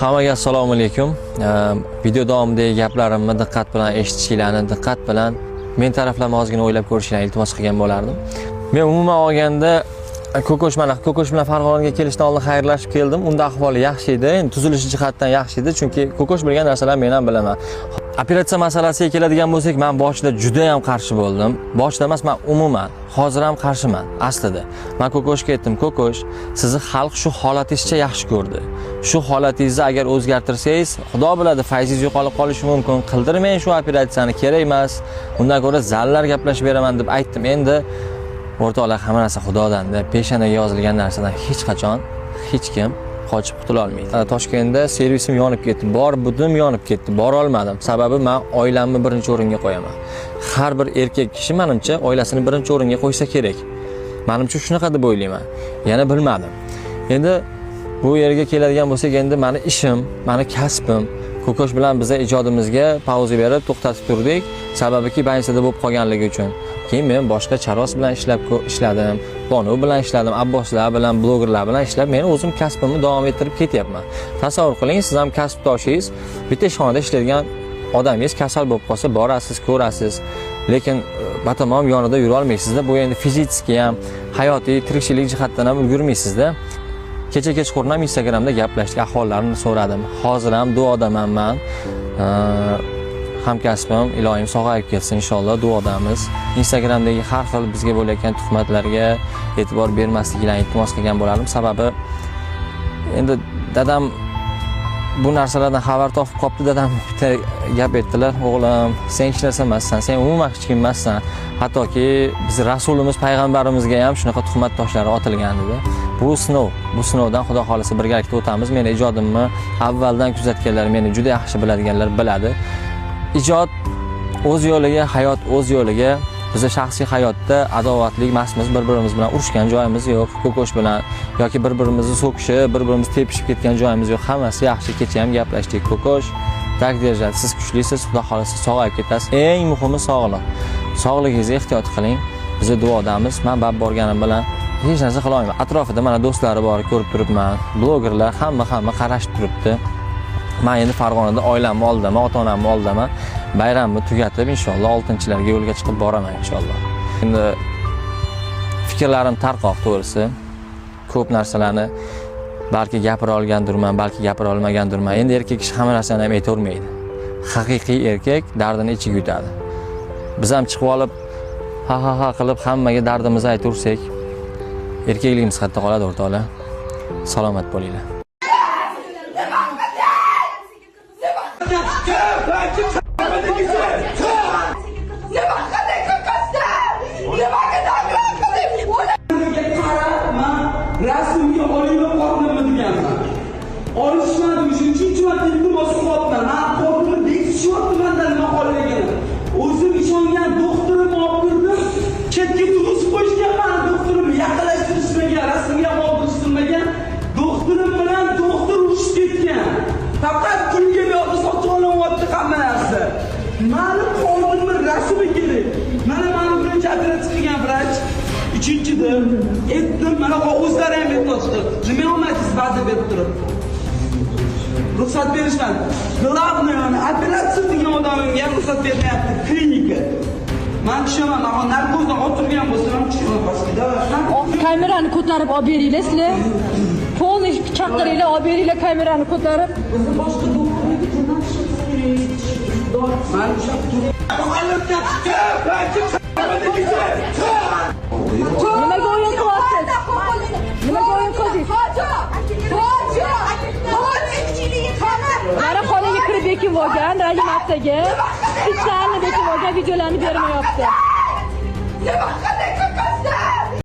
Hammaga assalomu alaykum. Video davomidagi gaplarimni diqqat bilan eshitishinglarni, diqqat bilan men taraflama ozgina o'ylab ko'rishinglarni iltimos qilgan bo'lardim. Men umuman olganda Ko'kosh, mana Ko'kosh bilan Farg'onaga kelishdan oldin xayrlashib keldim. Unda ahvoli yaxshi edi. Endi tuzilishi jihatdan yaxshi edi, chunki Ko'kosh bilgan narsalarni men ham bilaman. Operatsiya masalasiga keladigan bo'lsak, men boshida juda ham qarshi bo'ldim. Boshida emas, men umuman hozir ham qarshiman aslida. Men Ko'koshga aytdim, Ko'kosh, sizni xalq shu holatingizcha yaxshi ko'rdi. Shu holatingizni agar o'zgartirsangiz, Xudo biladi, fayzingiz yo'qolib qolishi mumkin. Qildirmang shu operatsiyani, kerak emas. Undan ko'ra zallar gaplashib beraman deb aytdim. Endi o'rtoqlar, hamma narsa Xudodan-da, peshonaga yozilgan narsadan hech qachon hech kim qochib qutula olmaydi. Toshkentda servisim yonib ketdi. Bor budim yonib ketdi. Bora olmadim. Sababi men oilamni birinchi o'ringa qo'yaman. Har bir erkak kishi menimcha oilasini birinchi o'ringa qo'ysa kerak. Menimcha shunaqa deb o'ylayman. Yana bilmadim. Endi bu yerga keladigan bo'lsak, endi meni ishim, meni kasbim. Ko'kosh bilan biza ijodimizga pauza berib to'xtatib turdik. Sababiki больница da bo'lib qolganligi uchun. Keyin men boshqa Charos bilan ishlab ishladim, Bonu bilan ishladim, Abboslar bilan, blogerlar bilan ishlab, men o'zim kasbimni davom ettirib ketyapman. Tasavvur qiling, siz ham kasbdoshingiz, bitta ishxonada ishlaydigan odamingiz kasal bo'lib qolsa, borasiz, ko'rasiz. Lekin batamom yonida yura olmaysizda. Bu endi fizически ham, hayotiy, tirikchilik jihatdan ham ulgurmaysizda. Kecha kechqurun ham Instagramda gaplashdik, ahvollarini so'radim. Hozir ham duodaman man. Hamkasbim iloyim sog'ayib ketsin inshaalloh, duodamiz. Instagramdagi har xil bizga bo'layotgan tuhmatlarga e'tibor bermasliklarini iltimos qilgan bo'lardim. Sababi endi dadam bu narsalardan xabar topib qolibdi. Dadam bitta gap aytdilar: "O'g'lim, sen hech narsa emassan, sen umuman hech kim emassan. Hattoki biz rasulimiz payg'ambarimizga ham shunaqa tuhmat toshlari otilgan", dedi. Bu sinov, bu sinovdan Xudo xohlasa birgalikda o'tamiz. Meni ijodimni avvaldan kuzatganlar, meni juda yaxshi biladiganlar biladi. Ijod o'z yo'liga, hayot o'z yo'liga. Biza shaxsiy hayotda adovatli emasmiz, bir-birimiz bilan urushgan joyimiz yo'q, Ko'kosh bilan yoki bir-birimizni so'kishib, bir-birimizni tepishib ketgan joyimiz yo'q. Hammasi yaxshi. Kecha ham gaplashdik. Ko'kosh, так держать. Siz kuchlisiz, Xudo xohlasa sog'ayib ketasiz. Eng muhimi sog'liq. Sog'lig'ingizga ehtiyot qiling. Biz duodamiz. Men bab borganim bilan hech narsa qila olmayman. Atrofida mana do'stlari bor, ko'rib turibman. Blogerlar hamma qarashib turibdi. Men endi Farg'onada oilamni oldidaman, ota-onamni oldidaman. Bayramni tugatib, inshaalloh 6-larga yo'lga chiqib boraman inshaalloh. Endi fikrlarim tarqoq to'g'risi. Ko'p narsalarni balki gapira olgandirman, balki gapira olmagandirman. Endi erkak kishi hamma narsani ham aytavermaydi. Haqiqiy erkak dardini ichiga yutadi. Biz ham chiqib olib ha ha ha qilib hammaga dardimizni aytaversak, erkakligimiz qayerda qoladi o'rtoqlar? Salomat bo'linglar. Nima qildim? Nima qildim? Qarab, man rasmga olinglar qornimni deganman. Olishmadi, o'sha uchinchi marta iltimos qilyapman. Man qornimni bekitishyapti mandan nima holigini. O'zim ishongan doktorimni olib turdim, chetga turg'izib qo'yishgan mani doktorimni yaqinlashtirishmagan, rasmga ham oldirishmagan. Doktorim bilan doktor urushib ketgan. Faqat pulga bu yoqda sotib olinyapti hamma narsa. Mani qornimni rasmi kerak. Mana mani birinchi operatsiya qilgan vrach uchinchida aytdim, mana o'zlari ham aytyapti. Nima olmaysiz va'da berib turib? Ruxsat berishmadi. Главное, mana operatsiya qilgan odamga ham ruxsat bermayapti klinika. Man tushaman, man narkozdan o'tirgan bo'lsam ham tushaman pastga. Давай. Kamerani ko'tarib olib beringlar sizlar. Полный chaqiringlar, olib beringlar kamerani ko'tarib. Bizni boshqa doktorga jo'natishimiz kerak. Man ushlab turib. Nimaga o'yin qilyapsiz? Nimaga o'yin qildingiz? Hoji! Hoji! Mana xonaga kirib bekinib olgan reanimatsiyaga. Специально bekinib olgan, videolarni bermayapti. Nima qildik?